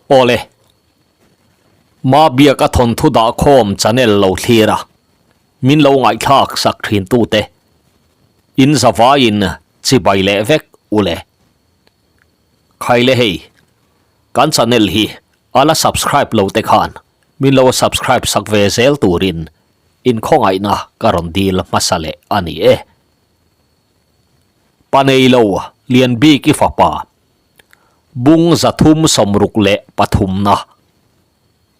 Awle. Mabiak a thawnthu dahkhawm channel lo thlir a, min lo ngaihthlak sak thin tute in zavaiin chibai leh vek ule. Khaile hei, kan channel hi a la subscribe lo te khan min lo subscribe sak ve zel turin inkhawngaihna ka rawn dil hmasa leh a ni e. Paneilo Lianbiki fapa Bung 363na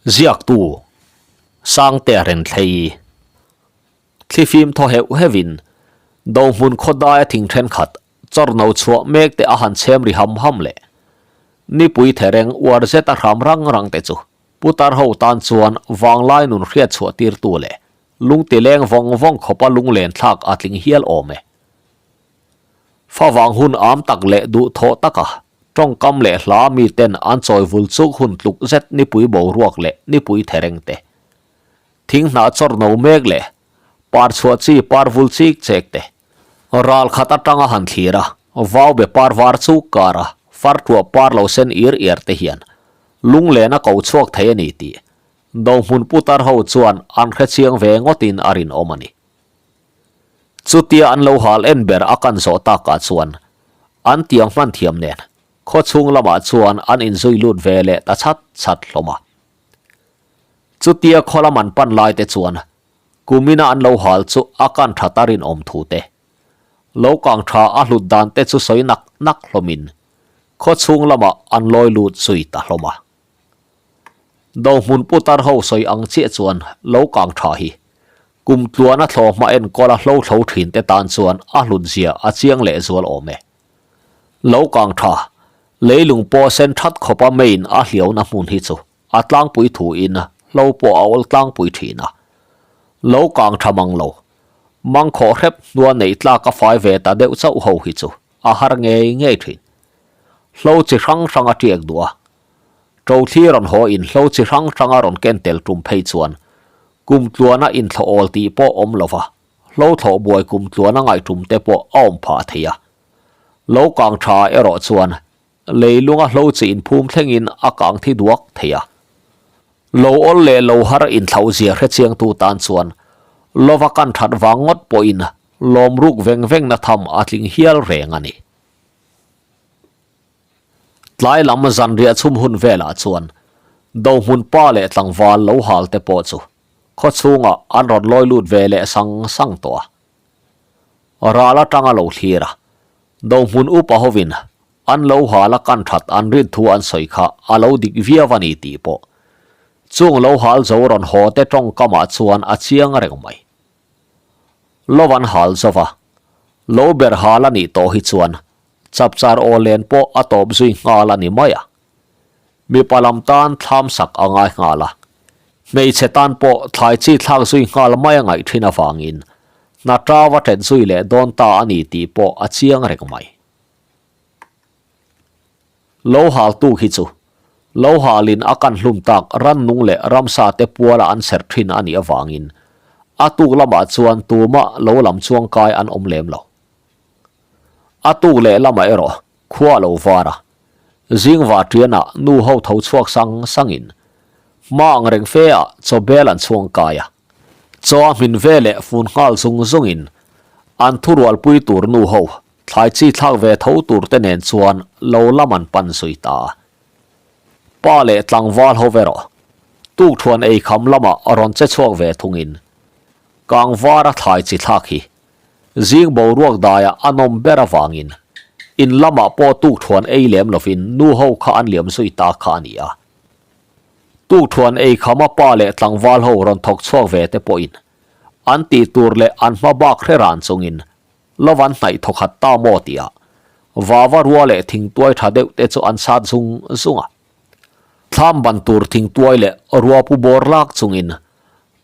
ziaktu Sangtea Renthlei Thlifim thaw heuh heuhin Dohmun khawdaia thing thenkhat chawrno chhuah mek te a han chhem ri ham ham leh nipui thereng uar zet a hram rang rang te chu putar ho tan chuan vanglai nun hriat chhuah tirtu leh lungti leng vawng vawng khawpa lunglen thlak a tling hial awm e. Favang hun am tak leh duhthawh taka tawngkam leh hla miten an chawi vul chuk hun tluk zet nipui boruak leh nipui thereng te, thing hnah chawr no mek leh par chhuah chi par vul chik chek te, ral khat atanga han thlir a, vau be par var chuk kar a, far tuah par lo sen ir iar te hian lunglen a ko chhuak thei a ni tih Dohmun putar ho chuan an hrechiang ve ngawtin a rinawm a ni. Chutia an lo hal en ber a kan zawh takah chuan an tiang hman thiam nen khaw chhung lamah chuan an inzui lut ve leh ta chhat chhat hlawm a. Chutia khaw lam an pan lai te chuan kumina an lo hal chu a kan tha ta rinawm thu te, lo kang tha a hlut dan te chu sawi nak nak hlawmin khaw chhung lamah an lawi lut zui ta hlawm a. Dohmun putar ho sawi ang chiah chuan lo kang tha hi kum tluana thlawh hma enkawla hlo thlo thin te tan chuan a hlut zia a chiang leh zual awm e. Lo kang tha, leilung pawh sen that khawpa main a hliauna hmun hi chu a tlangpui thu in hlo pawh a awl tlangpui thin a. Lo kang tha mang lo, mangkhawh hrep hnua neih tlak a fai ve ta deuh chauh ho hi chu a har ngei ngei thin. Hlo chi hrang hrang a tiak duh a, Ṭothli rawn haw in hlo chi hrang hranga rawn ken tel tum phei chuan kum tluana inthlawh awl tih pawh awm lova, hlo thlawh buai kum tluana ngaihtum te pawh a awm phah thei a. Lo kang tha erawh chuan leilunga hlo chi inphum thlengin a kang thi duak thei a. Lo awl leh lo har inthlauh zia hrechiangtu tan chuan lova kan that vang ngawt pawhin lawm ruk veng vengna tham a tling hial reng a ni. Tlai lam zanriah chhum hun velah chuan Dohmun pa leh tlangval lo hal te pawh chu khaw chhungah an rawn lawi lut ve leh sang sang tawh a. Ral atanga lo thlir a, Dohmun upa hovin an lo hal a kan that an rin thu an sawi kha a lo dik viau a ni tih pawh chung lo hal zo rawn haw te tawngkamah chuan a chiang reng mai. Lo an hal zo va, lo ber hal a nih tawh hi chuan Chapchar aw len pawh a tawp zui nghal a ni mai a. Mipa lam tan thlam sak a ngai nghal a. Hmeichhe tan pawh thlai chi thlak zui nghal mai a ngaih thin avangin hna tau a tet zui leh dawn ta a ni tih pawh a chiang reng mai. Lo hal tu hi chu lo halin a kan hlum tak rannung leh ramsa te puala an serh thin a nih avangin a tuk lamah chuan tumah lo lam chuangkai an awm lem lo. A tuk leh lamah erawh khua a lo var a, zingva ṭianah nu ho tho chhuak sang sangin hma ang reng fe ah chaw bel an chhuang kai a, chaw a hmin ve leh fun nghal zung zungin an thurualpui tur nu ho thlai chi thlak ve tho tur te nen chuan lo lam an pan zui ta a. Pa leh tlangval ho erawh tukṭhuan eikham lamah rawn che chhuak ve thungin kangvara thlai chi thlak hi Zing boruak daiah a nawm ber avangin in lamah pawh tukthuan ei lem lovin nu ho kha an liam zui ta kha a ni a. Tukthuan ei khama pa leh tlangval ho rawn thawk chhuak ve te pawhin an tih tur leh an hma bak hre ran chungin lo an hnaih thawkhat ta maw tihah vava rua leh thingtuai tha deuh te chu an sat zung zung a. Thlam ban tur thingtuai leh rua pu bawr lak chungin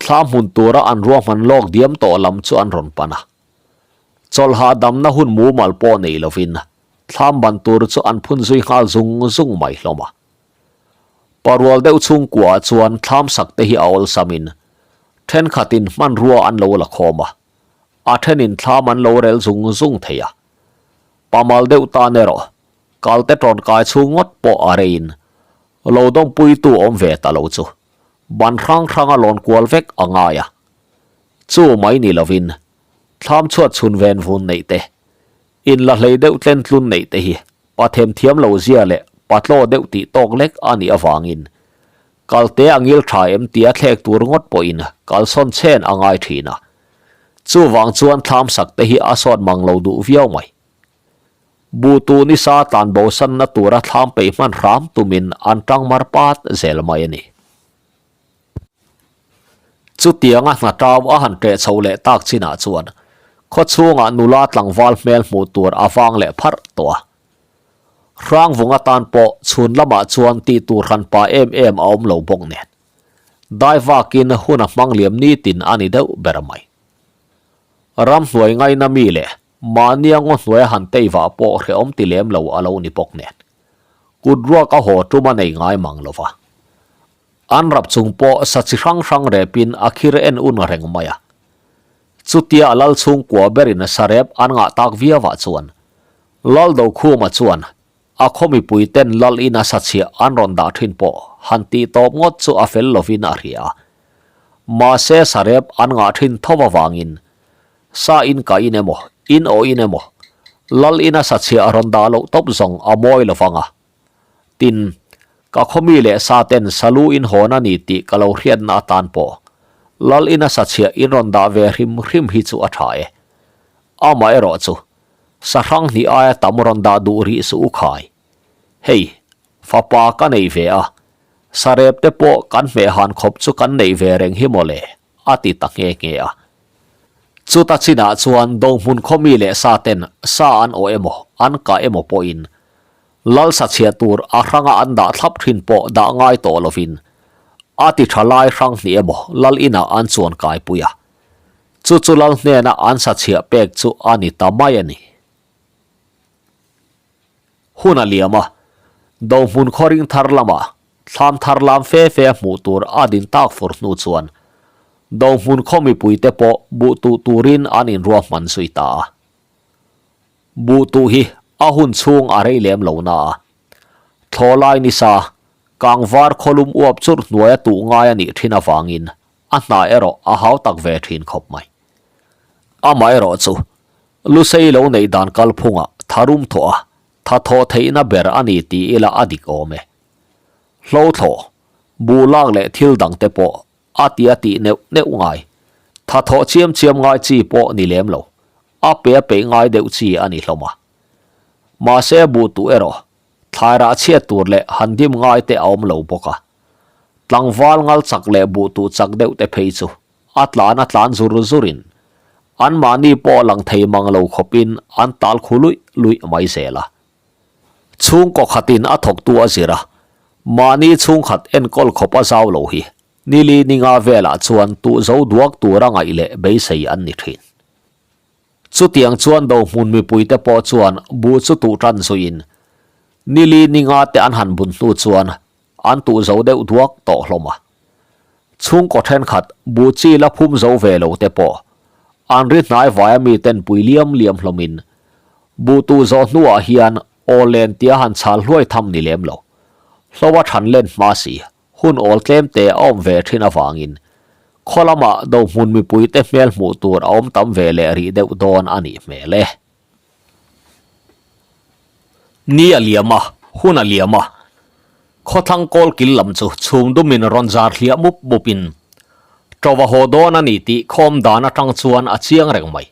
Thla hmun tura an ruahman lawk diam tawh lam chu an rawn pan a. Chawlhah damna hun mumal pawh nei lovin thlam ban tur chu an phun zui nghal zung zung mai hlawm a. Parual deuh chhungkuaah chuan thlam sak te hi a awlsamin thenkhatin hmanrua an lo la khawm a, a thenin thlam an lo rel zung zung thei a. Pamal deuh tan erawh kalte tawnkai chhung ngawt pawh a reiin. Lo dawmpuitu awm ve ta lo chu ban hrang hranga lawn kual vek a ngai a. Chu mai ni lovin thlam chhuat chhun ven vun neih te, in la hlei deuh tlen tlun neih te hi pa themthiam lo zia leh pa tlaw deuh tih tawk lek a nih avangin kalte a ngil tha em tia thlek tur ngawt pawhin kalsawn chen a ngai thin a. Chuvang chuan thlam sak te hi a sawt mang lo duh viau mai. Buhtu nisa tlan bosanna tura thlam peih hman hram tumin an tang mar pat zel mai a ni. Chutianga hna tau a han ṭeh chho leh tak chinah chuan khawchhungah nula tlangval hmel hmuh tur a vang leh pharh tawh a. Hrangvung atan pawh chhun lamah chuan tih tur hran pa em em a awm lo bawk nen. Daivakin hun a hmang liam nitin a ni deuh ber mai. Ramhnuai ngaina mi leh Mahnia ngaw hnuaia han tei vah pawh hrehawm ti lem lo a lo ni bawk nen. Kut ruak a haw tum a nei ngai mang lo va. An rap chung pawh sa chi hrang hrang repin a khir en un reng mai a. Chutia a lal chhungkua berin sa rep an ngah tak viauah chuan Lal Dokhuma chuan a khaw mipui ten lal in a sa chhiah an rawn dah thin pawh han tih tawp ngawt chu a fel lovin a hria a. Mahse sa rep an ngah thin tho avangin Sa in ka in emaw, in aw in emaw, lal ina sa chhiah rawn dah loh tawp zawng a mawi lo vang a. Tin, ka khawmi leh sa ten salu in hawn a ni tih ka lo hriatna atan pawh lal ina sa chhiah in rawn dah ve hrim hrim hi chu a tha e. Amaherawh chu, sa hrang hnih aia tam rawn dah duh rih suh u khai. Hei, fapa ka nei ve a, sarep te pawh kan hmehhan khawp chu kan neih ve reng hi mawle. a ti ta nghe nghe a. Chuta chinah chuan Dohmun khaw mi leh sa ten sa an awh emaw, an kah emaw pawhin lal sa chhia tur a hranga an dah thlap thin pawh dah ngai tawh lovin a ti tha lai hrang hnih emaw lal inah an chuan kaipui a. Chu chu lal hnena an sa chhiah pek chu a ni ta mai a ni. Hun a liam a, Dohmun khaw ring thar lamah Thlam thar lam fe fe hmuh tur a din tak fur hnu chuan Dohmun khaw mipuite pawh buh tuh turin an inruahman zui ta a. Buh tuh hi a hun chhung a rei lem lo na a, thlawhlai nisa kangvar khawlum uap churh hnuaia tuh ngai a nih thin avangin a hna erawh a hau tak ve thin khawp mai. Amaherawh chu Lusei lo neih dan kalphungah tharum thawh a, tha thawh theihna ber a ni ti ila a dik awm e. Hlo thlawh, buh lak leh thil dang te pawh a ti a tih neuh neuh ngai. Tha thawh chiam chiam ngai chi pawh ni lem lo, a pe a peih ngai deuh chi a ni hlawm a. Mahse buh tuh erawh thlai rah chhiat tur leh han dim ngai te a awm lo bawk a. Tlangval ngal chak leh buh tuh chak deuh te phei chu a tlan a tlan zur zurin anmahni pawh lang thei mang lo khawpin an tal khu luih luih mai zel a. Chhungkaw khatin a thawktu a zir a, mahni chhungkhat enkawl khawp a zau lo hi nili ninga velah chuan tuh zo duak tura ngaih leh beisei an ni thin. Chutiang chuan Dohmun mipuite pawh chuan buh chu tuh tan zuiin nili ninga te an han bun hnu chuan an tuh zo deuh duak tawh hlawm a. Chhungkaw thenkhat buh chi la phum zo ve lo te pawh an ri hnai vaia miten pui liam liam hlawmin buh tuh zawh hnuah hian aw len tia han chhal hluai tham ni lem lo. Hlo a than len hma si, hun awl tlem te a awm ve thin avangin khaw lamah Dohmun mipuite hmel hmuh tur a awm tam ve leh rih deuh dawn a nih hmel e. Ni a liam a, hun a liam a. Khawthlang kawl kil lam chu chhum dumin rawn zar hliah mup mupin ṭo a haw dawn a ni tih khawm dan aṭang chuan a chiang reng mai.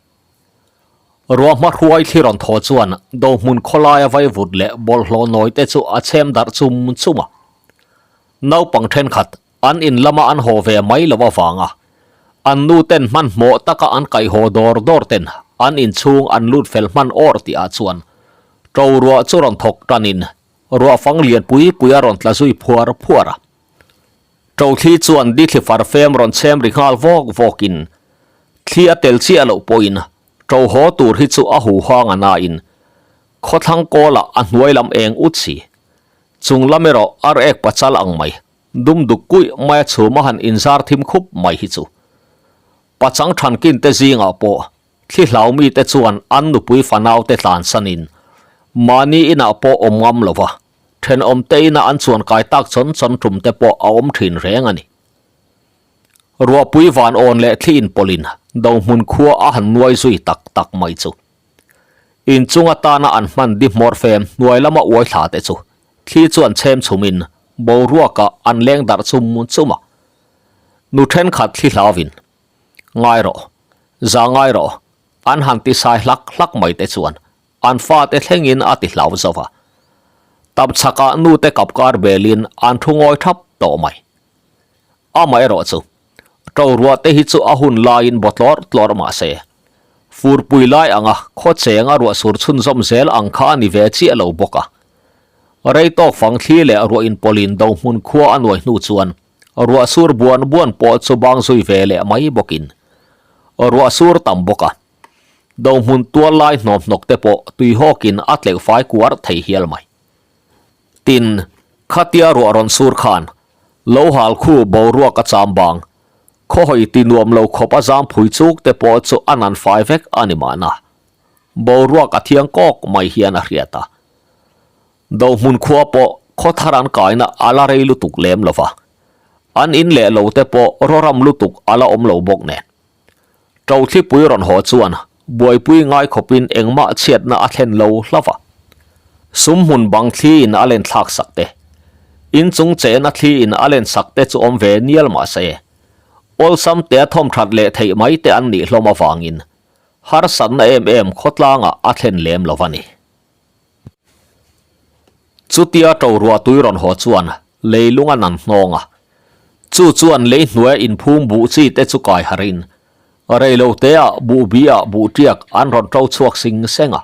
Ruahma hruai thli rawn thaw chuan Dohmun khawlaia vaivut leh bawlhhlawh nawi te chu a chhem darh chum chum a. Naupang ṭhenkhat An in lama an haw ve mai lo avanga an nu ten hmanhmawh taka an kaihhaw dawr dawr ten an inchhung an lut fel hman awr tih ah chuan ṭo ruah chu rawn thawk tanin ruah fang lian pui pui a rawn tla zui phuar phuar a. Ṭo thli chuan dithli far fem rawn chhem ri nghal vawk vawkin thli a tel chiah loh pawhin ṭo haw tur hi chu a huhang a nain khawthlang kawlah a hnuai lam eng ut si chung lam erawh ar ek pachal ang mai Dum duk kuih maia chhum a han inzar thim khup mai hi chu. Pachang thankin te zingah pawh thli hlau mite chuan an nupui fanau te tlansanin mahni inah pawh awm ngam lo va. Thenawmte ina an chuan kai tak chawn chawn tum te pawh a awm thin reng a ni. Ruahpui van awn leh thli inpawlhin Dohmun khua a han nuai zui tak tak mai chu. Inchung atana an hman di hmawr fem hnuai lama uai thla te chu thli chuan chhem chhumin boruakah an leng darh chum chum a. Nu thenkhat thli hlauvin, Ngai rawh, za ngai rawh, an han ti sai hlak hlak mai te chuan an fate thlengin a ti hlau zo va. Tapchhakah nute kapkar belin an thu ngawi thap tawh mai. Amaherawh chu, ṭo ruah te hi chu a hun laiin baw tlawrh tlawrh mah se, furpui lai anga khaw cheng a ruah sur chhunzawm zel ang kha a ni ve chiah lo bawk a. Rei tawk fang thli leh ruah inpawlin do hmun khua a nuai hnu chuan ruah sur buan buan pawh chu bang zui ve leh mai bawkin ruah sur tam bawk a. Do hmun tual lai hnawmhnawk te pawh tuihawkin a tleuh fai kuar thei hial mai. Tin, khatia ruah rawn sur khan lo hal khu boruak a cham bang, khawhawi ti nuam lo khawp a zam phui chuk te pawh chu a nan fai vek a ni mahna. Boruak a thiang kawk mai hian a hriat a. Dohmun khua pawh khaw thar an kaina a la rei lutuk lem lo va, an in leh lo te pawh rawram lutuk a la awm lo bawk nen. Ṭothlipui rawn haw chuan buaipui ngai khawpin engmah chhiatna a thlen lo hlauh a. Sum hmun bang thli in a len thlak sak te, in chung chena thli in a len sak te chu awm ve nial mah se, awlsam te a thawm that leh theih mai te an nih hlawm avangin harsatna em em khawtlangah a thlen lem lo a ni. Chutia ṭo ruah tui rawn haw chuan leilung a nan hnawng a, chu chuan lei hnuaia inphum buh chi te chu kai harin reilo teah buh biah buh ṭiak an rawn ṭo chhuak sing seng a.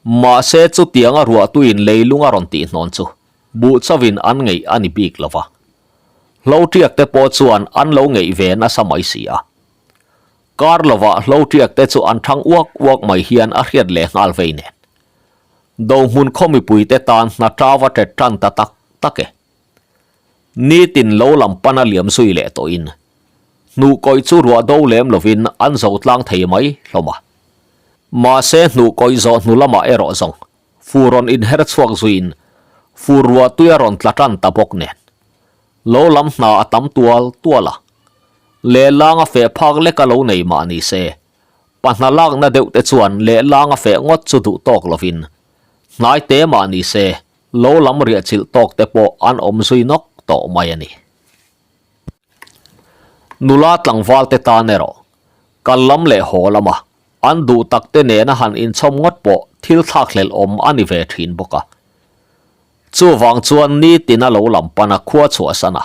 Mahse chutianga ruah tuiin leilung a rawn tihhnawn chu buh chauhin an ngeih a ni bik lo va, hlo ṭiak te pawh chuan an lo ngeih ve nasa mai si a. Kar lovah hlo ṭiak te chu an ṭhang uak uak mai hian a hriat leh nghal vei nen. Dohmun khaw mipuite tan hna ṭau a ṭet ṭan ta tak tak e. Nitin lo lam pan a liam zui leh tawhin hnuh kawih chu ruah do lem lovin an zo tlang thei mai hlawm a. Mahse hnuh kawih zawh hnu lamah erawh zawng fur rawn inher chhuak zuiin fur ruah tui a rawn tla ṭan ta bawk nen. Lo lam hna a tam tual tual a, lehlanga feh phak lek a lo nei mah ni se, pahna lakna deuh te chuan lehlanga feh ngawt chu duh tawk lovin, hnai te mah ni se, lo lam riah chilh tawk te pawh an awm zui nawk tawh mai a ni. Nula tlangval te tan erawh, kal lam leh haw lama an duh tak te nena han inchhawm ngawt pawh thil thlakhlelh awm a ni ve thin bawk a. Chuvang chuan nitin a lo lam pan a khua chhuahsan a,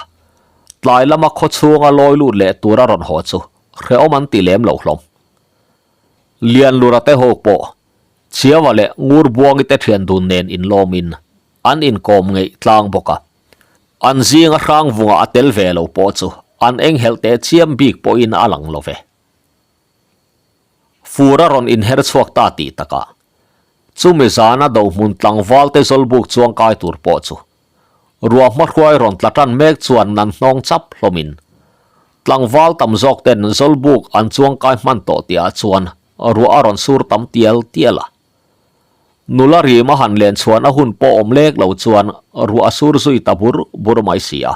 tlai lama khaw chhunga lawi lut leh tur a rawn haw chu hrehawm an ti lem lo hlawm. Lianlura te ho pawh Chiawa leh Ngurbuangi te thian dun nen inlawmin an inkawm ngeih tlang bawk a. An zinga hrangvunga a tel ve lo pawh chu an enghelh teh chiam bik pawhin a lang lo ve. Fur a rawn inher chhuak ta tih takah Chumi zana dohmun tlangvalte zawlbuk chuang kai tur pawh chu ruahma hruai rawn tla tan mek chuan nan hnawng chap hlawmin tlangval tam zawk ten zawlbuk an chuang kai hman tawh tihah chuan ruah a rawn sur tam tial tial a. Nula rima han len chhuan a hun pawh awm lek lo chuan ruah a sur zui ta bur bur mai si a.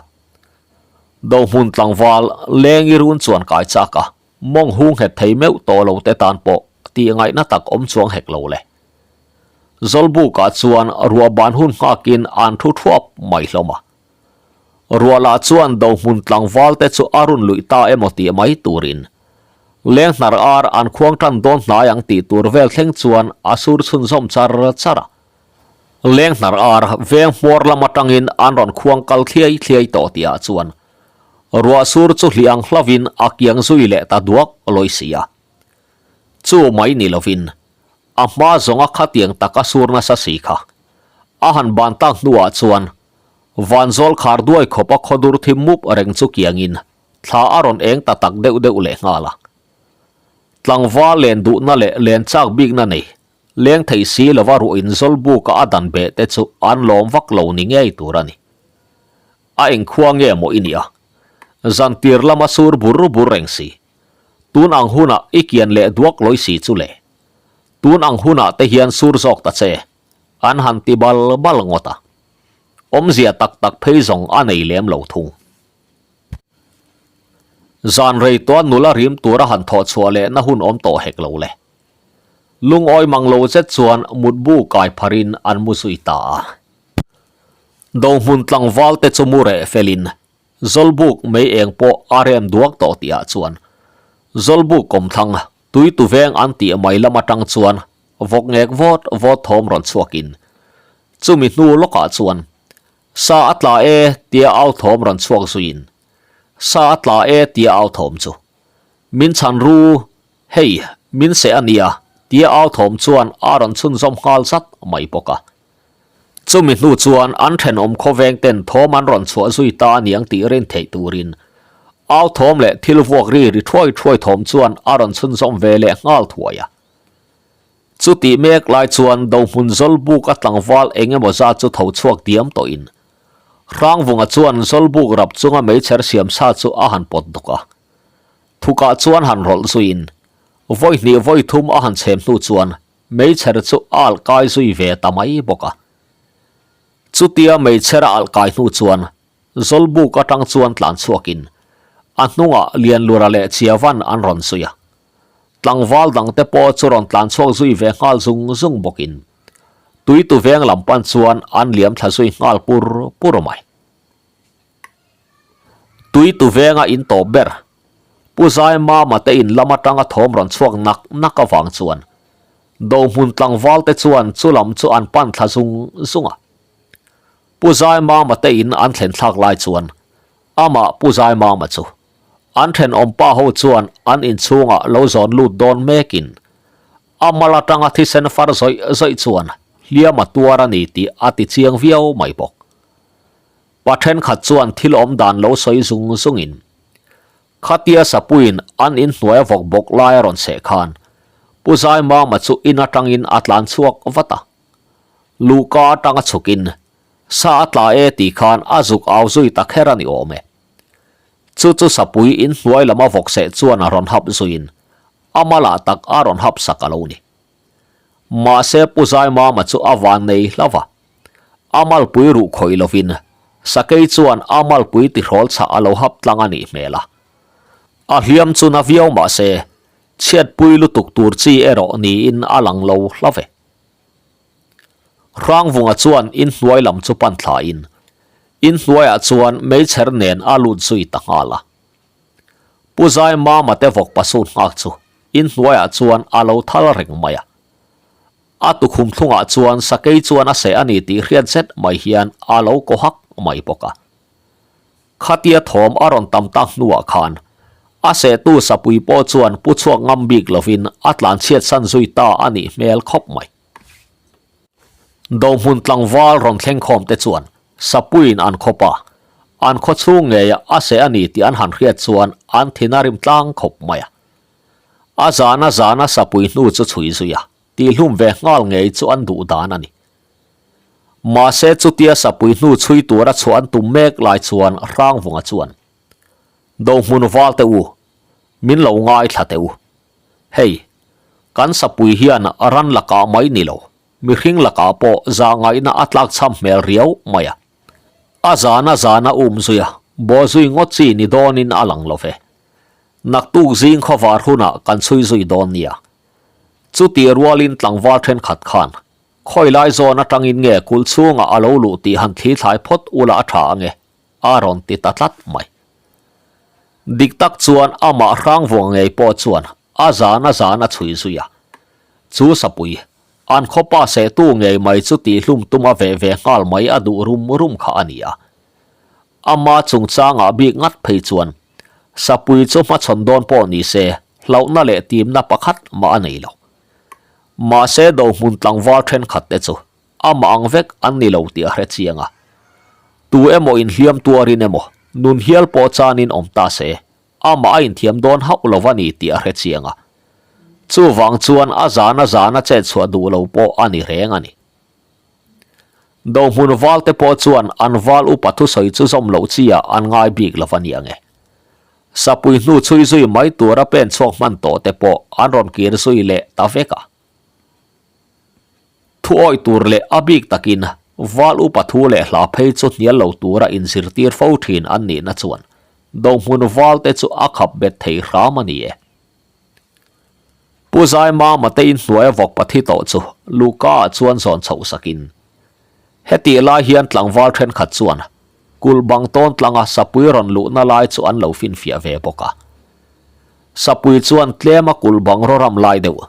Dohmun tlangval leng i run chuan kai chak a. Mawng hu nghet thei meuh tawh lo te tan pawh tih ngaihna tak awm chuang hek lo le. Zawlbukah chuan ruah ban hun nghakin an thu thuap mai hlawm a. Ruah lah chuan dohmun tlangval te chu a run luih ta emaw tih mai turin leng hnar ar an khuang tan dawn hnai ang tih tur vel thleng chuan a sur chhunzawm char char a. Leng hnar ar veng hmawr lam atangin an rawn khuang kal thliai thliai tawh tihah chuan Ruah sur chu hliang hlavin a kiang zui leh ta duak lawi si a. Chu mai ni lovin, a hma zawnga khatiang taka sur nasa si kha. A han ban tak hnuah chuan vanzawl khar duai khawpa khawdur thim mup reng chu kiangin thla a rawn eng ta tak deuh deuh leh nghal a. Tlangval len duhna leh len chak bikna nei, leng thei si lova ruahin zawlbuka a dan beh te chu an lawm vak lo ni ngei tur a ni. A engkhua nge maw i nih a? Zantir lama sur bur bur reng si. Tun ang hunah i kian leh duak lawi si chu le. Tun ang hunah te hian sur zawk ta che. An han ti bal bal ngawt a. Awmzia tak tak phei zawng a nei lem lo thung. Zan rei tuan nula rim tura han thawh chhuah lehna hun awm tawh hek lo le. Lungawi mang lo zet chuan mutbu kai pharin an mu zui ta a. Dohmun tlangval te chu mu reh felin Zawlbuk mei eng pawh a rem duak tawh tihah chuan Zawlbuk kawmthlang tui tu veng an tih mai lam atang chuan vawk ngek vawt vawt thawm rawn chhuakin chumi hnu lawkah chuan Sa a tla e tia au thawm rawn chhuak zuiin Sa a tla e tia au thawm chu min chhan ru hei min seh a nia tia au thawm chuan a rawn chhunzawm nghal zat mai bawk a. Chumi hnu chuan an thenawm khawveng ten thawm an rawn chhuah zui ta aniang tih rin theih turin au thawm leh thil vuak ri ri thuai thuai thawm chuan a rawn chhunzawm ve leh nghal thuai a. Chutih mek lai chuan Dohmun Zawlbuk a tlangval eng emaw zat chu tho chhuak diam tawhin Hrangvunga chuan Zawlbuk rap chunga meichher siam sa chu a han pawt dawk a. Thukah chuan han rawlh zuiin vawi hnih vawi thum a han chhem hnu chuan Meichher chu a alh kai zui ve ta mai bawk a. Chutia meichher a alh kai hnu chuan Zawlbuk atang chuan tlan chhuakin a hnungah Lianlura leh Chiavan an rawn zui a. Tlangval dangte pawh chu rawn tlan chhuak zui ve nghal zung zung bawkin Tuitu veng lam pan chuan an liam thla zui nghal pur pur mai. Tuitu venga in tawp ber Pu Zaimama te in lam atanga thawm rawn chhuak nak nak avang chuan Dohmun tlangval te chuan chu lam chu an pan thla zung zung a. Pu Zaimama te in an thlen thlak lai chuan amah Pu Zaimama chu an thenawm pa ho chuan an inchhungah lo zawn lut dawn mekin a mal atanga thisen far zawih zawih chuan hliam a tuar a ni tih a ti chiang viau mai bawk. Pa thenkhat chuan thil awm dan lo sawi zung zungin khatia sapuiin an inhnuai a vawk bawk lai a rawn seh khan Pu Zaimama chu in atangin a tlan chhuak vat a. Luhka atanga chhukin sa a tla e tih khan a zuk au zui ta kher a ni awm e. Chu chu sapui inhnuai lam a vawk seh chuan a rawn hap zuiin a malah tak a rawn hap sak a lo ni. Mahse Pu Zaimama chu a van nei hlauh a. A malpui ruh khawih lovin sakei chuan a malpui tihrawl chhah a lo hap tlang a nih hmel a. A hliam chu na viau mahse chhiatpui lutuk tur chi erawh niin a lang lo hlauh e. Hrangvunga chuan inhnuai lam chu pan thlain inhnuaiah chuan meichher nen a lut zui ta nghal a. Pu Zaimama te vawk pasut nghak chu inhnuaiah chuan a lo thal reng mai a. A tukhum thlungah chuan sakei chuan a seh a ni tih hriat zet mai hian a lo kaw hak mai bawk a. Khatia thawm a rawn tam tak hnuah khan a sehtu sapui pawh chuan pu chhuak ngam bik lovin a tlanchhiat san zui ta a nih hmel khawp mai. Dohmun tlangval rawn thleng khawm te chuan sapuiin an khawp a, an khaw chhung ngeiah a seh a ni tih an han hriat chuan an thin a rim tlang khawp mai a. A zana zana sapui hnu chu chhui zui a, tihhlum ve nghal ngei chu an duh dan a ni. Mahse chutia sapui hnu chhui tura chhuah an tum mek lai chuan Hrangvunga chuan, Dohmun val teh u, min lo ngaithla teh u. Hei, kan sapui hian ran lakah mai ni lo, mihring lakah pawh zahngaihna a tlakchham hmel riau mai a. A zana zana um zui a, bawh zui ngawt chi ni dawnin a lang lo ve. Naktuk zing khawvar hunah kan chhui zui dawn nia. Chutih rualin tlangval thenkhat khan khawilai zawn atangin nge kulh chhungah a lo luh tih han thli thlai phawt ula a tha ange, a rawn ti ta tlat mai. Dik tak chuan amah hrangvuang ngei pawh chuan a zan a zan a chhui zui a. Chu sapui, an khawpa sehtu ngei mai chu tihhlum tuma veh ve nghal mai a duh rum rum kha a ni a. Ama chungchangah bik ngat phei chuan sapui chu hmachhawn dawn pawh ni se hlauhna leh timna pakhat mah a nei lo. Mahse dohmun tlangval thenkhat te chu amah ang vek an ni lo tih a hre chiang a. Tu emaw inhliam tuarin emaw nun hial pawh chanin awm ta se amah a inthiam dawn hauh lo a ni tih a hre chiang a. Chuvang chuan a zana zana chet chhuah duh lo pawh a ni reng a ni. Dohmun val te pawh chuan an val upa thusawi chu zawm loh chi ah an ngai bik lo a ni ang e. Sapui hnu chhui zui mai tura pen chhuak hman tawh te pawh an rawn kir zui leh ta vek a. Thu awih tur leh a bik takin Val upa thu leh hla phei chu hnial lo tura inzirtir fo thin an nihna chuan Dohmun val te chu a khap bet thei hram a ni e. Pu Zaimama te inhnuaia vawk pathi tawh chu Luka ah chuan zawn chhoh sakin, Hetih lai hian tlangval thenkhat chuan kulh bang tawn tlanga sapui rawn luhna lai chu an lo finfiah ve bawk a. Sapui chuan tlema kulh bang rawram lai deuh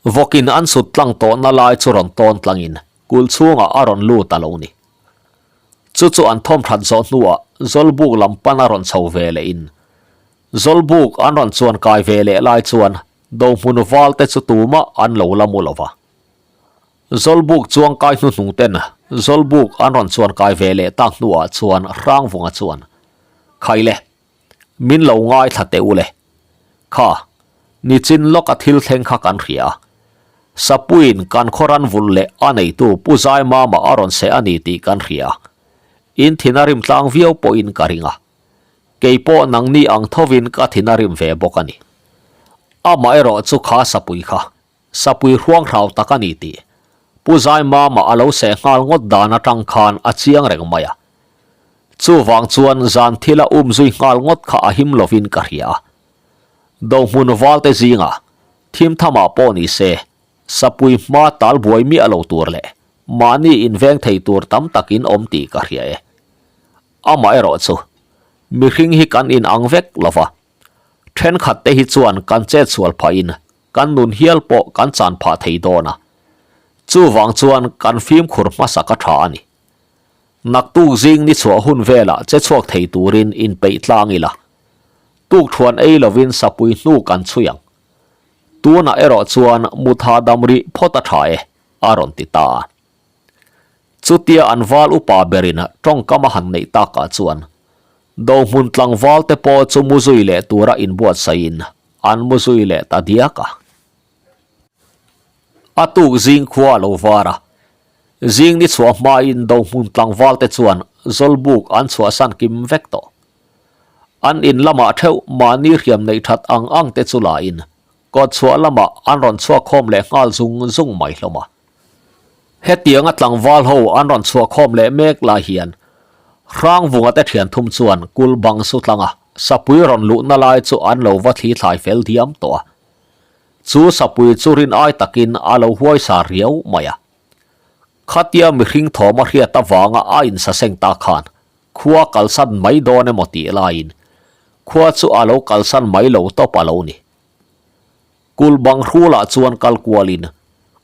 vawkin an sut tlang tawhna lai chu rawn tawn tlangin kulh chhungah a rawn lut a lo ni. Chu chu an thawm that zawh hnuah Zawlbuk lam pan a rawn chho ve leh in Zawlbuk an rawn chuan kai ve leh lai chuan Dohmun val te chu tumah an lo la mu lo va. Zawlbuk chuang kai hnuhnung ten Zawlbuk an rawn chuan kai ve leh tak hnuah chuan Hrangvunga chuan, Khaile, min lo ngaithla teh u le. Kha, nichin lawka thil thleng kha kan hria a. Sapuiin kan khaw ran vulh leh a neitu Pu Zaimama a rawn seh a ni tih kan hria. In thin a rim tlang viau pawhin ka ring a. Kei pawh nangni ang thovin ka thin a rim ve bawk a ni. Amaherawh chu kha sapui kha, sapui hruang hrau tak a ni tih Pu Zaimama a lo seh nghal ngawt dan atang khan a chiang reng mai a. Chuvang chuan zan thila um zui nghal ngawt kha a him lovin ka hria a. Dohmun valte zingah thim thamah pawh ni se, sapui hma tal buai miah lo tur leh mahni inveng thei tur tam takin awm tih ka hria e. Amaherawh chu, mihring hi kan inang vek lo va, thenkhat te hi chuan kan chetsual phahin kan nun hial pawh kan chan phah thei dawn a, chuvang chuan kan fimkhur hmasa ka tha a ni. Naktuk zing ni chhuah hun velah che chhuak thei turin inpeih tlang ila, tukthuan ei lovin sapui hnu kan chhui ang. Tunah erawh chuan mut hahdam rih phawt a tha e, a rawn ti ta a. Chutia an val upa berin tawngkam a han neih takah chuan Dohmun tlangval te pawh chu mu zui leh tura inbuatsaihin an mu zui leh ta diak a. A tuk zing khua a lo var a, zing ni chhuah hmain Dohmun tlangval te chuan Zawlbuk an chhuahsan kim vek tawh. An in lamah theuh mahni hriam neih that ang ang te chu lain kawt chhuah lamah an rawn chhuak khawm leh nghal zung zung mai hlawm a. Hetianga tlangval ho an rawn chhuah khawm leh mek lai hian Hrangvunga te thian thum chuan kul bang su tlanga sapui rawn luhna lai chu an lo va thli thlai fel diam tawh a. Chu sapui chu rin ai takin a lo huaisa riau mai a. Khatia mihring thawm a hriat avanga a insaseng ta khan khua kalsan mai dawn emaw tih laiin khua chu a lo kalsan mai lo tawp a lo ni. Kul bang hrulah chuan kal kualin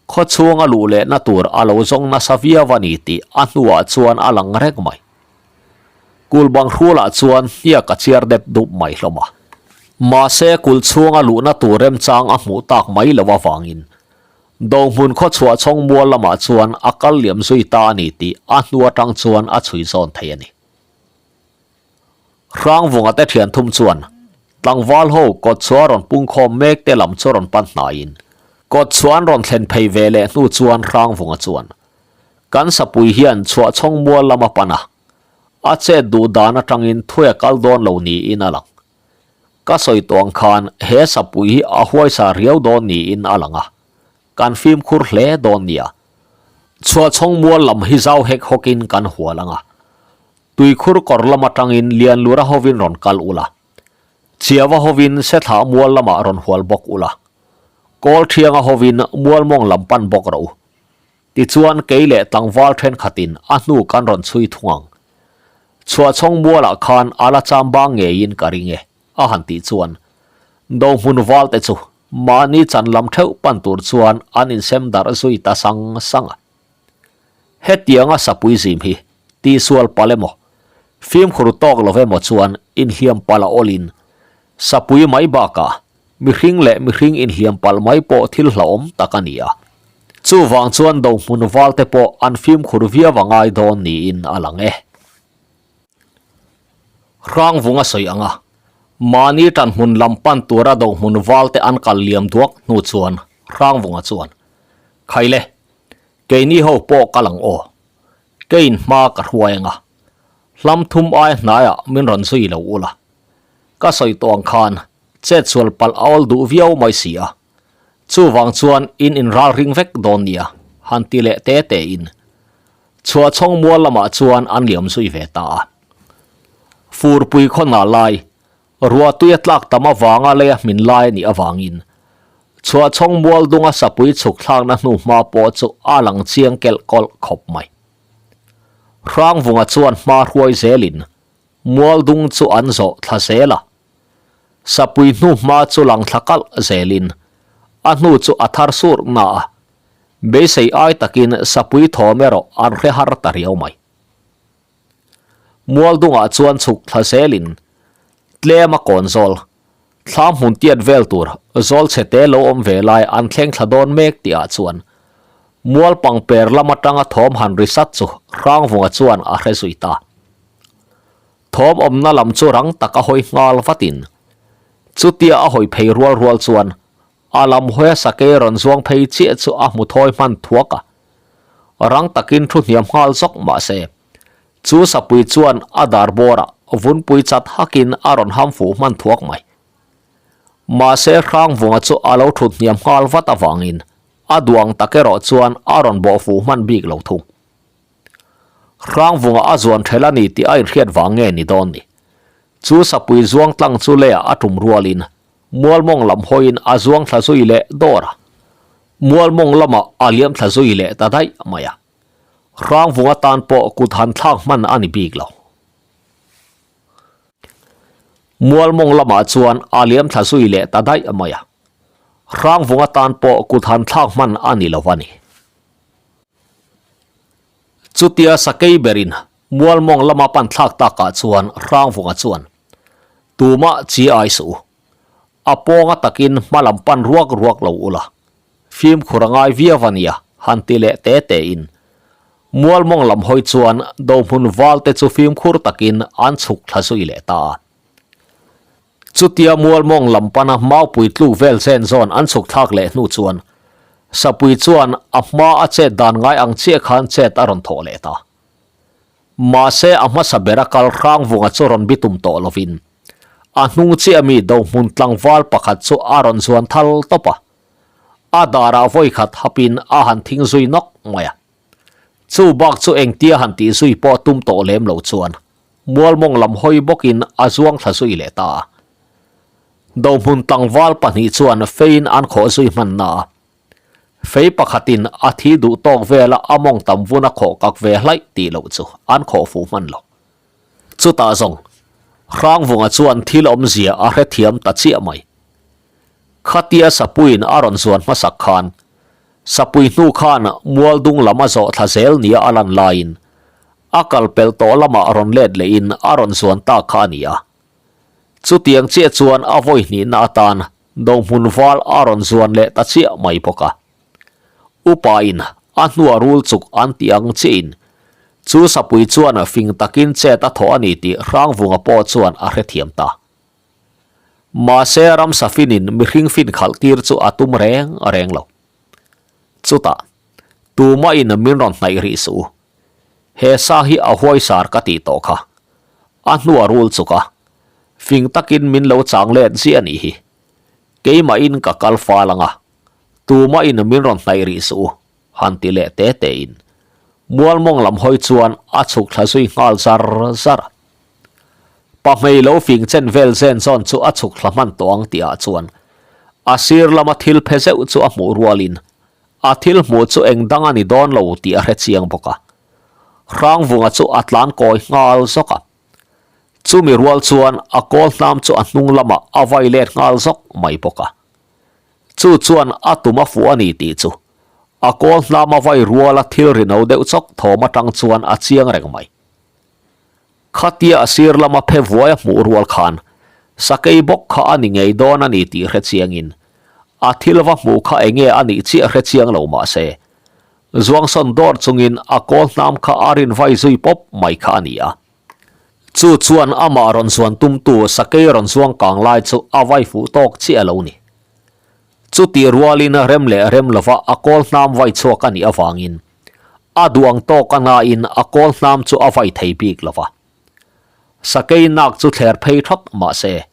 khaw chhunga luh lehna tur a lo zawng nasa viau a ni tih a hnuah chuan a lang reng mai. Kul bang hrulah chuan hniak a chiar dep dup mai hlawm a. Mahse kul chhunga luhna tur remchang a hmuh tak mai lo avangin Dohmun khaw chhuah chhawng mual lamah chuan a kal liam zui ta a ni tih a hnu atang chuan a chhui zawn thei a ni. Hrangvunga te thian thum chuan tlangval ho kawt chhuah rawn pung khawm mek te lam chu rawn pan hnaiin kawt chhuah an rawn thlen phei ve leh hnu chuan Hrangvunga chuan kan sapui hian chhuah chhawng mual lam a pan a, a chet duh dan atangin thui a kal dawn lo niin a lang. Ka sawi tawh ang khan he sapui hi a huaisa riau dawn niin a lang a, kan fimkhur hle dawn nia. Chhuahchhawng mual lam hi zau hek hawkin kan hual ang a, tuikhur kawr lam atangin Lianlura hovin rawn kal ula, Chiava hovin Sethlah mual lamah rawn hual bawk ula, Kawlthianga hovin Mualmawng lam pan bawk rawh u. Tichuan kei leh tlangval thenkhatin a hnu kan rawn chhui thung ang. Chhuahchhawng mualah khan a la cham bang ngeiin ka ring e, a han tih chuan Dohmun valte chu mahni chan lam theuh pan tur chuan an insem darh zui ta sang sang a. Hetianga sapui zim hi tihsual palh emaw, fimkhur tawk lo emaw chuan inhliam palh a awlin sapui mai bakah Mihring leh mihring inhliam palh mai pawh thil hlauhawm tak a ni a. Chuvang chuan dohmun valte pawh an fimkhur viau a ngai dawn niin a lang e. Hrangvung a sawi ang a, mahni tanhmun lam pan tura dohmun valte an kal liam duak hnu chuan Hrangvunga chuan, Khaile, keini ho pawh kal ang aw. Keiin hma ka hruai ang a, hlam thum ai hnaiah min rawn zui lo ula. Ka sawi tawh ang khan Chet sual palh a awl duh viau mai si a, chuvang chuan in inral ring vek dawn nia, han ti leh te te in. Chhuahchhawng mual lamah chuan an liam zui ve ta a. Furpui khawnah lai, ruahtui a tlak tam avanga lei a hmin lai a nih avangin Chhuahchhawng mual dunga sapui chhuk thlakna hnu hma pawh chu a lang chiang kelh kawlh khawp mai. Hrangvunga chuan hma hruai zelin mual dung chu an zawh thla zel a. Sapui hnu hma chu lang thla kalh zelin a hnu chu a thar sur na a, beisei ai takin sapui thawm erawh an hre har ta riau mai. Mual dungah chuan chhuk thla zelin tlem a kawn zawl, thlam hmun tiat vel tur zawl chhe te lo awm ve lai an thleng thla dawn mek tihah chuan mual pangper lam atanga thawm han ri sat chu Hrangvunga chuan a hre zui ta. Thawm awmna lam chu rang tak a hawi nghal vatin chutia a hawi phei rual rual chuan A lam hawia sakei rawn zuang phei chiah chu a hmu thawi hman thuak a. Rang takin thu hniam nghal zawk mah se, chu sapui chuan a dar bawrah vunpui chat hakin a rawn ham fuh hman thuak mai. Mahse Hrangvunga chu a lo thut hniam nghal vat avangin a duang tak erawh chuan a rawn bawh fuh hman bik lo thung. Hrangvunga a zuan ṭhel a ni tih a inhriat vang nge ni dawn ni? Chu sapui zuang tlang chu leiah a tum rualin Mualmawng lam hawiin a zuang thla zui leh dawr a, Mualmawng lamah a liam thla zui leh ta daih mai a. Hrangvung atan pawh kut han thlak hman a ni bik lo. Mualmawng lamah chuan a liam thla zui leh ta daih mai a. Hrangvung atan pawh kut han thlak hman a ni lo a ni. Chutia sakei berin Mualmawng lama pan thlak takah chuan Hrangvunga chuan, Tumah chi ai suh u. A pawnga takin hma lam pan ruak ruak lo ula, fimkhur a ngai viau a nia, han ti leh te tein. Mualmawng lam hawi chuan Dohmun valte chu fimkhur takin an chhuk thla zui leh ta a. Chutia Mualmawng lam pana maupui tluk vel chen zawn an chhuk thlak leh hnu chuan Sapui chuan a hma a chet dan ngai ang chiah khan chet a rawn thawh leh ta. Mahse a hmasa bera kal Hrangvunga chu rawn bitum tawh lovin a hnung chiah mi Dohmun tlangval pakhat chu a rawn zuan thal tawp a, a darah vawikhat hapin a han thing zui nawk mai a. Chu bak chu engtia han tih zui pawh tum tawh lem lo chuan Mualmawng lam hawi bawkin a zuang thla zui leh ta a. Dohmun tlangval pahnih chuan feiin an khawh zui hman na a. Fei pakhatin a thi duh tawk vela a mawng tam vun a khawh kak ve hlaih tih loh chu an khawh fuh hman lo. Chutah zawng, Hrangvunga chuan thil awmzia a hrethiam ta chiah mai. Khatia Sapuiin a rawn zuan hmasak khan, Sapui hnu khan Mualdung lam a zawh thla zel nia a lan laiin, a kal pelh tawh lamah rawn let lehin a rawn zuan ta kha a ni a. Chutiang chiah chuan a vawi hnihna atan Dohmun val a rawn zuan leh ta chiah mai bawk a. Upain a hnua rul chuk an tih ang chiahin chu Sapui chuan fing takin chet a thawh a ni tih Hrangvunga pawh chuan a hrethiam ta. Mahse ramsa finin mihring fin khalh tir chu a tum reng reng lo. Chutah, tumahin min rawn hnaih rih suh u. He sa hi a huaisar ka tih tawh kha. A hnua rul chuk a. Fing takin min lo chang let ziah a nih hi. Keimahin ka kal fal ang a. Tumahin min rawn hnaih rih suh u, han ti leh te tein. Mualmawng lam hawi chuan a chhuk thla zui nghal zar zar a. Pahmei lo fing chen vel zen zawn chu a chhuk thla hman tawh ang tihah chuan a sir lama thil phe zeuh chu a hmuh rualin a thil hmuh chu eng dang a ni dawn lo tih a hre chiang bawk a. Hrangvunga chu a tlan kawi nghal zawk a. Chumi rual chuan a kawl hnam chu a hnung lamah a vai let nghal zawk mai bawk a. Chu chuan a tum a fuh a ni tih chu a kawl hnam a vai ruala thil ri no deuh chawk thawm atang chuan a chiang reng mai. Khatia a sir lama phe vuai a hmuh rual khan sakei bawk kha a ni ngei dawn a ni tih hre chiangin a thil va hmuh kha enge a nih chiah hre chiang lo mah se zuangsawn dawr chungin a kawl hnam kha a rin vai zui pawp mai kha a ni a. Chu chuan amah rawn zuan tumtu sakei rawn zuang kang lai chu a vai fuh tawk chiah lo ni. Chutih rualin rem leh rem lova a kawl hnam vai chhuak a nih avangin a duh ang tawk a nain a kawl hnam chu a vai thei bik lova. Sakei nak chu thler phei thawt mah se,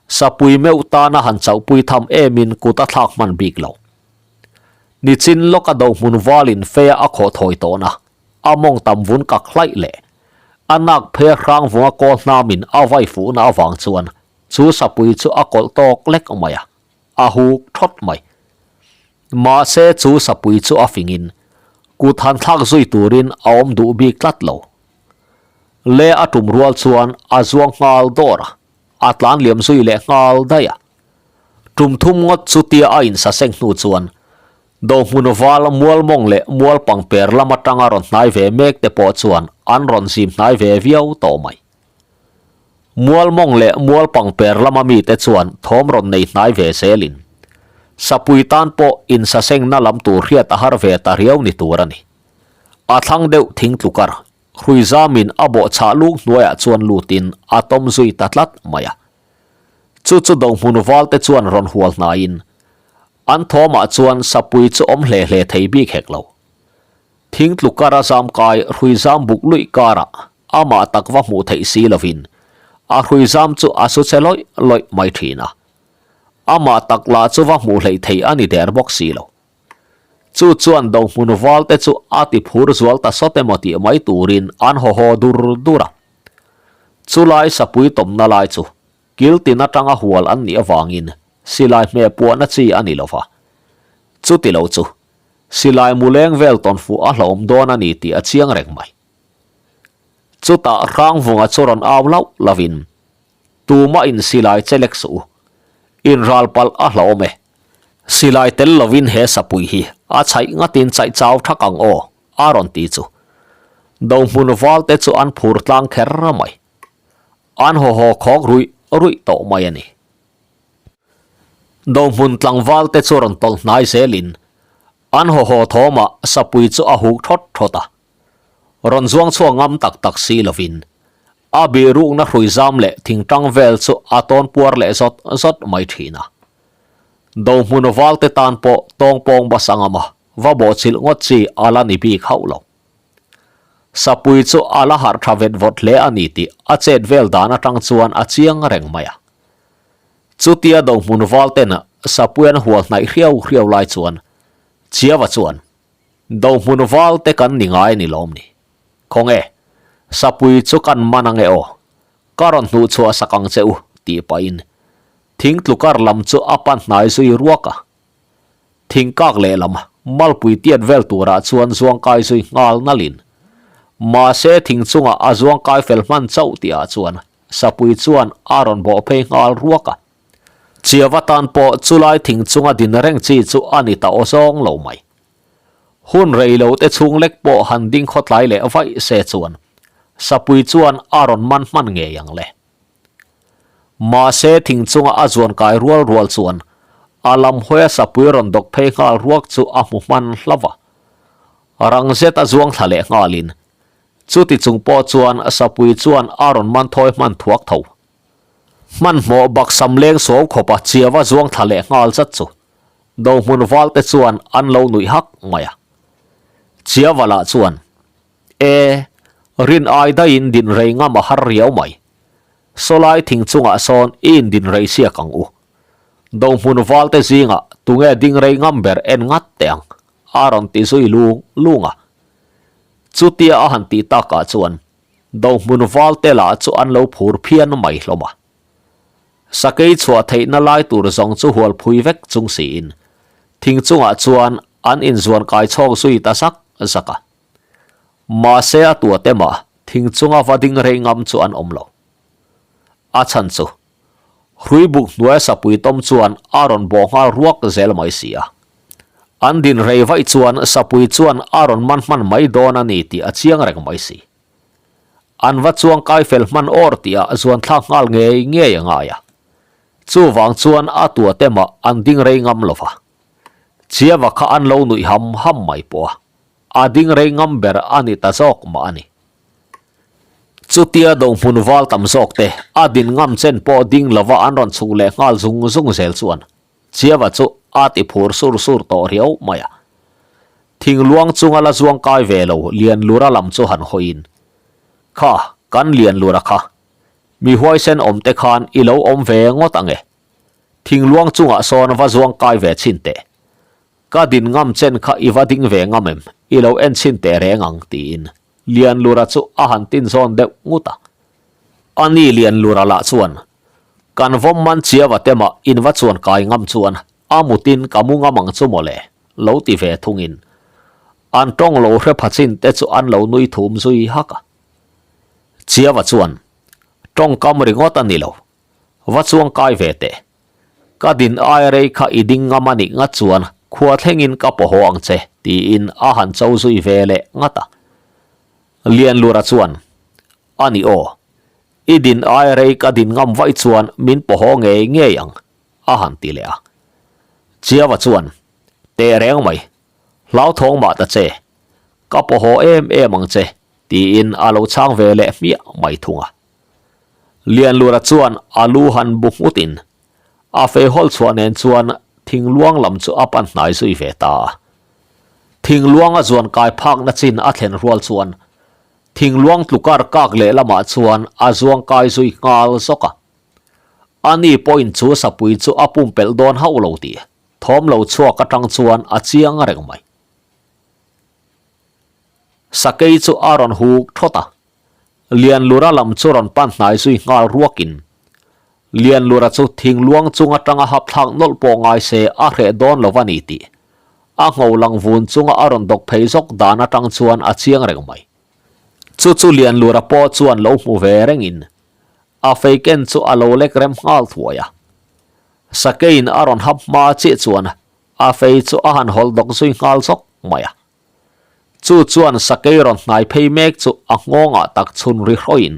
sapui meuh tana han chauhpui tham emin kut a thlak hman bik lo. Nichin lawk a dohmun valin fea a khawh thawi tawhna. a mawng tam vun kak hlaih leh a nak phei hrangvunga kawl hnamin a vai fuhna avang chuan chu sapui chu a kawlh tawk lek mai a, a huk thawt mai. Mahse chu sapui chu a fingin kut han thlak zui turin a awm duh bik tlat lo. Le a tum rual chuan a zuang nghal dawr a, a tlan liam zui leh nghal daih a. Tum thum ngawt chutia a insaseng hnu chuan Dohmun val mualmawng leh mualpangper lam atanga rawn hnai ve mek te pawh chuan an rawn zim hnai ve viau tawh mai. Mualmawng leh mualpangper lama mite chuan thawm rawn nei hnai ve zelin Sapui tan pawh insasengna lam tur hriat a har ve ta riau ni tur a ni. A thlang deuh thing tlukar Hruizamin a bawhchhah luk hnuaiah chuan lutin a tawm zui ta tlat mai a. Chu chu Dohmun valte chuan rawn hual hnaiin an thawmah chuan sapui chu awm hle hle thei bik hek lo. Thing tlukar a zam kai hruizam buk luih karah amah tak va hmuh theih si lovin a hruizam chu a su che lawih lawih mai thin a. Amah tak lah chu va hmuh hleih theih a ni der bawk si lo. Chu chuan Dohmun valte chu a ti phur zual ta sawt emaw tih mai turin an haw haw dur dur a. Chulai sapui tawmna lai chu kil tin atanga hual an nih avangin silai hmeh puahna chi a ni lova. Chuti lo chu silai mu leng vel tawn fuh a hlauhawm dawn a ni tih a chiang reng mai. Chutah Hrangvunga chu rawn au lauh lovin Tumah in silai che lek suh u. Inral palh a hlauhawm e. Silai tel lovin he sapui hi a chhaih ngatin chaih chau thak ang aw, a rawn ti chu. Dohmun valte chu an phur tlang kher mai. An haw haw khawk ruih ruih tawh mai a ni. Dohmun tlangvalte chu rawn tawlh hnai zelin an haw haw thawmah sapui chu a huk thawt thawt a. Rawn zuang chhuak ngam tak tak si lovin a bihrukna hrui zam leh thingtang vel chu a tawn puar leh zawt zawt mai thin a. Dohmun valte tan pawh tawngpawng bas angam a, va bawhchilh ngawt chi a la ni bik hauh lo. Sapui chu a la harh tha vet vawt hle a ni tih a chet vel dan atang chuan a chiang reng mai a. Chutia Dohmun valten Sapui an hual hnaih hriau hriau lai chuan Chiava chuan, Dohmun valte kan ni ngai a ni lawm ni? Khawnge, Sapui chu kan man ange aw, ka rawn hnuhchhuah sak ang che u, tih pahin thing tlukar lam chu a pan hnai zui ruak a. Thing kak lehlam malpui tiat vel turah chuan zuangkai zui nghal nalhin. Mahse thing chungah a zuangkai fel hman chauh tihah chuan Sapui chuan a rawn bawh phei nghal ruak a. Chiava tan pawh chulai thing chunga din reng chi chu a ni ta aw zawng lo mai. Hun rei lo te chhung lek pawh han ding khawtlai leh vaih se chuan Sapui chuan a rawn man hman ngei ang le. Mahse thing chunga a zuan kai rual rual chuan a lam hawia sapui rawn dawk phei nghal ruak chu a hmu hman hlauh a. Rang zet a zuang thla leh nghalin chuti chung pawh chuan sapui chuan a rawn man thawi hman thuak tho. Hmanhmawh baksam leng sawm khawpa chiava zuang thla leh nghal zat chu Dohmun valte chuan an lo nuih hak mai a. Chiava lah chuan E, rin ai daihin din rei ngam a har riau mai. Sawlai thing chungah sawn i indin rei siak ang u. Dohmun valte zingah tunge ding rei ngam ber en ngat teh ang, a rawn ti zui lung lung a. Chutia a han tih takah chuan Dohmun valte lah chu an lo phur phian mai hlawm a. Sakei chhuah theihna lai tur zawng chu hual phui vek chung siin thing chungah chuan an inzuan kai chhawk zui ta zak zak a. Mahse a tua te mah thing chunga va ding rei ngam chu an awm lo. A chhan chu hrui buk hnuaia sapui tawm chuan a rawn bawh nghal ruak zel mai si a. An din rei vaih chuan sapui chuan a rawn man hman mai dawn a ni tih a chiang reng mai si. An va chuang kai fel hman awr tih ah zuan thlak nghal ngei ngei a ngai a. Chuvang chuan a tua te mah an ding rei ngam lo va. Chiava kha an lo nuih ham ham mai pawh a, a ding rei ngam ber a ni ta zawk mah a ni. Chutia dohmun val tam zawk te a din ngam chen pawh ding lova an rawn chhuk leh nghal zung zung zel chuan Chiava chu a ti phur sur sur tawh riau mai a. Thing luang chunga la zuang kai ve lo Lianlura lam chu han hawiin, Kha, kan Lianlura kha, mi huaisen awm te khan i lo awm ve ngawt ang e. Thing luang chungah sawn va zuang kai ve chhin teh. Ka din ngam chen kha i va ding ve ngam em, i lo en chhin teh reng ang, tiin. Lianlura chu a han tin zawn deuh ngut a. A ni Lianlura lah chuan, Kan vawm man chiava te mah in va chuan kai ngam chuan a mutin ka mu ngam ang chu mawle, lo ti ve thungin an tawng lo hre pha chin te chu an lo nui thum zui hak a. Chiava chuan, Tawngkam ringawt a ni lo, va chuang kai ve teh. Ka din ai rei kha i ding ngam a nih ngat chuan khua thlengin ka paw haw ang che, tiin a han cho zui ve leh ngat a. Lianlura chuan, A ni aw, i din ai rei ka din ngam vaih chuan min paw haw ngei ngei ang, a han ti leh a. Chiava chuan, Teh reng mai, hlauthawng mah ta che, ka paw haw em em ang che, tiin a lo chhang ve leh hmiah mai thung a. Lianlura chuan a lu han bu nghutin a fei hawl chhuah nen chuan thingluang lam chu a pan hnai zui ve ta a. Thingluang a zuan kai phakna chin a thlen rual chuan thingluang tlukar kak leh lamah chuan a zuang kai zui nghal zawk a. Ani pawhin chu sapui chu a pumpelh dawn hauh lo tih thawm lo chhuak atang chuan a chiang reng mai. Sakei chu a rawn huk thawt a. Lianlura lam chu rawn pan hnai zui nghal ruakin, Lianlura chu thingluang chung atanga hap thlak nawlh pawh ngai se a hreh dawn lo a ni tih a ngho lang vun chunga a rawn dawk phei zawk dan atang chuan a chiang reng mai. Chu chu Lianlura pawh chuan lo hmu ve rengin a fei ken chu a lo lek rem nghal thuai a. Sakeiin a rawn hap hma chiah chuan a fei chu a han hawlh dawk zui nghal zawk mai a. Chu chuan sakei rawn hnai phei mek chu a nghawngah tak chhun ri hrawiin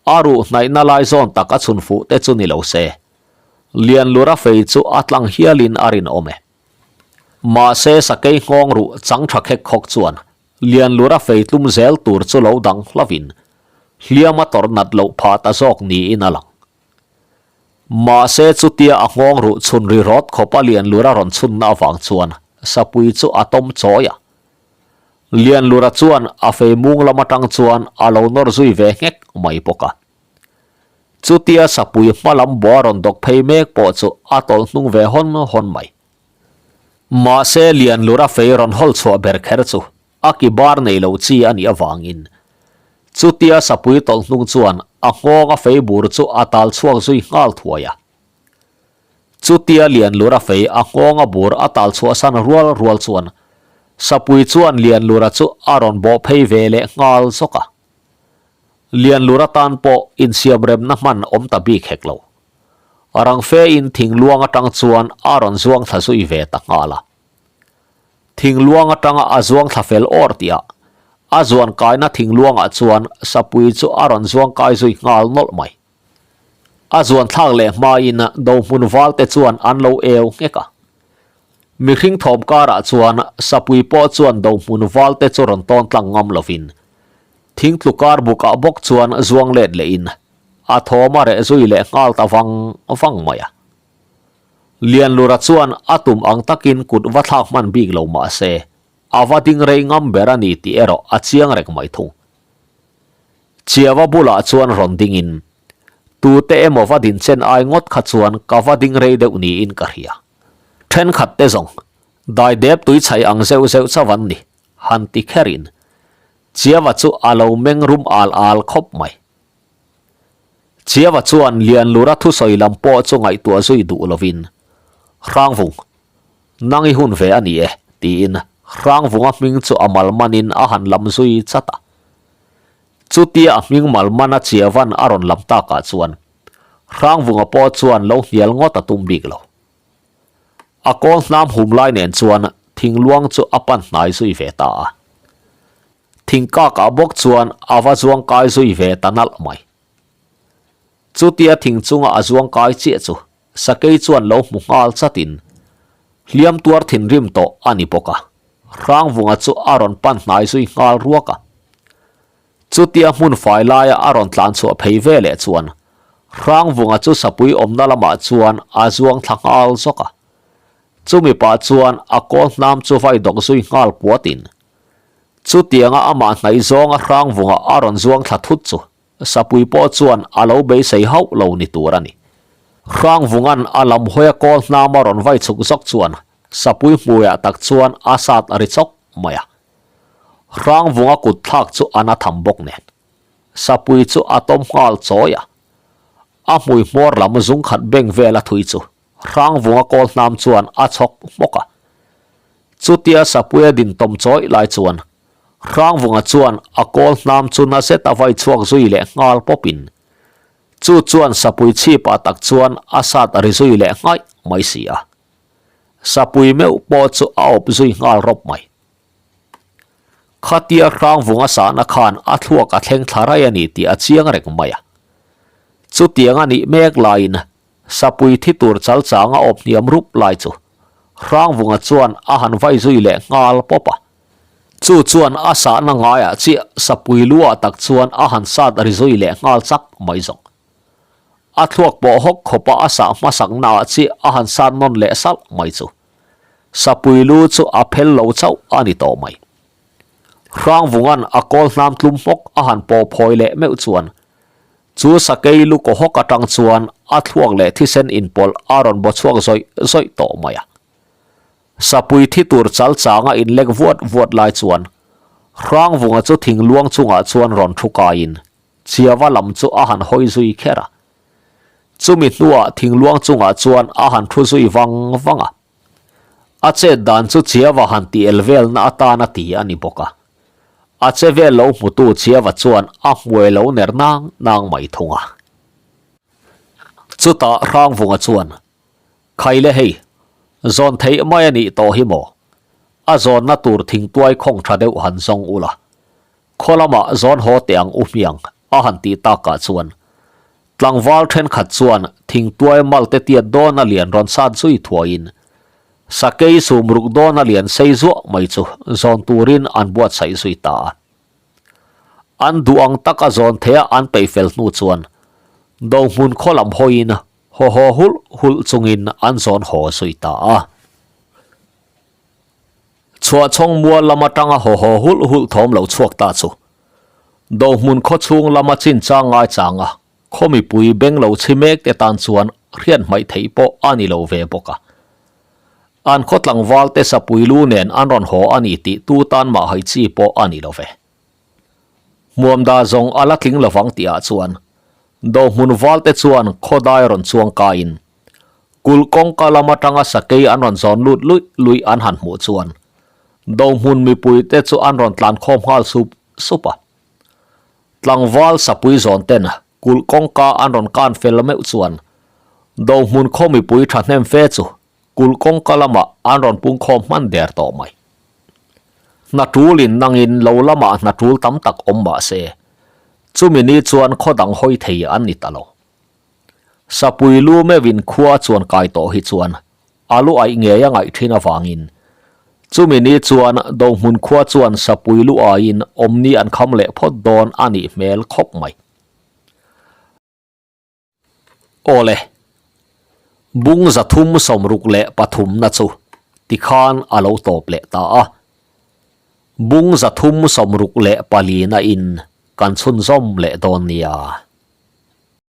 a ruh hnaihna lai zawn tak a chhun fuh te chu ni lo se, Lianlura fei chu a tlang hialin a rinawm e. Mahse sakei nghawng ruh chang tha khek khawk chuan Lianlura fei tlum zel tur chu lo dang hlavin hliam a tawrh nat loh phah ta zawk niin a lang. Mahse chutia a nghawng ruh chhun ri rawt khawp a Lianlura rawn chhunna avang chuan sapui chu a tawm chawi a. Lianlura chuan a fei mung lam atang chuan a lo nawr zui ve nghek mai bawk a. Chutia sapui hma lam bua rawn dawk phei mek pawh chu a tawlh hnung ve hawn hawn mai. Mahse Lianlura fei rawn hawl chhuah ber kher chu A ki bar nei lo chi a nih avangin chutia sapui tawlh hnung chuan a nghawng a fei bur chu a tal chhuak zui nghal thuai a. Chutia Lianlura fei a nghawng a bur a tal chhuah san rual rual chuan sapui chuan Lianlura chu a rawn bawh phei ve leh nghal zawk a. Lianlura tan pawh insiamremna hman awm ta bik hek lo. Rang fein thingluang atang chuan a rawn zuang thla zui ve ta nghal a. Thingluang atanga a zuang thla fel awr tihah a zuan kaina thingluangah chuan sapui chu a rawn zuang kai zui nghal nawlh mai. A zuan thlak leh hmain dohmun valte chuan an lo eu nghek a. Mihring thawm karah chuan sapui pawh chuan dohmun valte chu rawn tawn tlang ngam lovin thingtlu kar bukah bawk chuan zuang let lehin a thawm a reh zui leh nghal ta vang vang mai a. Lianlura chuan a tum ang takin kut va thlak hman bik lo mah se, a va ding rei ngam ber a ni tih erawh a chiang reng mai thung. Chiava bulah chuan rawn dingin, Tute emaw va din chen ai ngawt kha chuan ka va ding rei deuh niin ka hria. Thenkhat te zawng, dai dep tui chhai ang zeuh zeuh chauh an ni, han ti kherin, Chiava chu a lo meng rum al al khawp mai. Chiava chuan Lianlura thusawi lam pawh chu ngaihtuah zui duh lovin, Hrangvung, nang i hun ve a ni e, tiin Hrangvunga hming chu a mal manin a han lam zui chat a. Chutia a hming mal mana Chiavan a rawn lam takah chuan Hrangvunga pawh chuan lo hnial ngawt a tum bik lo. A kawl hnam hum lai nen chuan thingluang chu a pan hnai zui ve ta a. Thingkakah bawk chuan a va zuang kai zui ve ta nalh mai. Chutia thing chunga a zuang kai chiah chu sakei chuan lo hmu nghal chatin hliam tuar thinrim tawh a ni bawk a, Hrangvunga chu a rawn pan hnai zui nghal ruak a. Chutia hmun fai laia a rawn tlan chhuah phei ve leh chuan Hrangvunga chu sapui awmna lamah chuan a zuang thla nghal zawk a. Chumi pah chuan a kawl hnam chu vai dawk zui nghal puatin Chutianga amah hnaih zawnga Hrangvunga a rawn zuang thla thut chu Sapui pawh chuan a lo beisei hauh lo ni tur a ni. Hrangvunga'n a lam hawia kawl hnam a rawn vai chhuk zawk chuan Sapui hmuiah tak chuan a sat ri chawk mai a. Hrangvunga kut thlak chu a na tham bawk nen. Sapui chu a tawm nghal chawi a. A hmui hmawr lam zung khat beng vel a thui chu Hrangvunga kawl hnam chuan a chhawk hmawk a. Chutia Sapuia din tawm chawi lai chuan Hrangvunga chuan a kawl hnam chu na zet a vai chhuak zui leh nghal pawpin chu chuan Sapui chhipah tak chuan a sat ri zui leh nghaih mai si a. Sapui meuh pawh chu a awp zui nghal rawp mai. Khatia Hrangvunga sahna khan a thluak a thleng thla rai a ni tih a chiang reng mai a. Chutiang a nih mek laiin Sapui thi tur chal chang a awp hniam rup lai chu Hrangvunga chuan a han vai zui leh nghal pawp a. Chu chuan a sahna ngaiah chiah Sapui lu ah tak chuan a han sat ri zui leh nghal chak mai zawk. A thluak pawh hawk khawpa a sah hmasak naah chiah a han sat nawn leh salh mai chu. Sapui lu chu a phel lo chauh a ni tawh mai. Hrangvunga'n a kawl hnam tlum hmawk a han pawh phawi leh meuh chuan chu sakei lu kaw hawk atang chuan a thluak leh thisen inpawlh a rawn baw chhuak zawih zawih tawh mai a. Sapui thi tur chal changa inlek vuat vuat lai chuan Hrangvunga chu thingluang chungah chuan rawn thu kaiin Chiava lam chu a han hawi zui kher a. Chumi hnuah thingluang chungah chuan a han thu zui vang vang a. A chet dan chu Chiava han ti el velna atan a ti a ni bawk a. A che vel lo hmutu Chiava chuan a hmuai lo ner nang nang mai thung a. Chutah Hrangvunga chuan, Khaile hei, zawn theih mai a nih tawh hi maw? A zawnna tur thingtuai khawng tha deuh han zawng ula. Khaw lamah zawn haw teh ang u hmiang a han tih takah chuan tlangval thenkhat chuan thingtuai malte tiat dawn a lian rawn sat zui thuaiin sakei sum ruk dawn a lian sei zuah mai chu zawn turin an buatsaih zui ta a. An duh ang taka zawn theia an peih fel hnu chuan Dohmun khaw lam hawiin haw haw hulh hulh chungin an zawn haw zui ta a. Chhuahchhawng mual lam atanga haw haw hulh hulh thawm lo chhuak ta chu Dohmun khawchhung lama chinchang ngaichang a, khaw mipui beng lo chhi mek te tan chuan hriat hmaih theih pawh a ni lo ve bawk a. An khaw tlangval te sapui lu nen an rawn haw a ni tih tu tan mah hai chi pawh a ni lo ve. Hmuamda zawng a la tling lovang tihah chuan Dohmun val te chuan khawdai rawn chuang kaiin Kulh kawngka lam atanga sakei an rawn zawn lut luih luih an han hmuh chuan Dohmun mipuite chu an rawn tlan khawm nghal sup sup a. Tlangval sapui zawn ten kulh kawngka an rawn kan fel meuh chuan Dohmun khaw mipui thahnem fe chu kulh kawngka lamah an rawn pung khawm hman der tawh mai. Hna tul in nangin lo lamah hna tul tam tak awm mah se, chumi ni chuan khaw dang hawi thei an ni ta lo. Sapui lu meuhin khua chuan kai tawh hi chuan a lu aih ngei a ngaih thin avangin chumi ni chuan Dohmun khua chuan Sapui lu aiin awmni an kham leh phawt dawn a nih hmel khawp mai. Awle, bung 363 na chu tikhan a lo tawp leh ta a. Bung 364 na in kan chhunzawm leh dawn nia.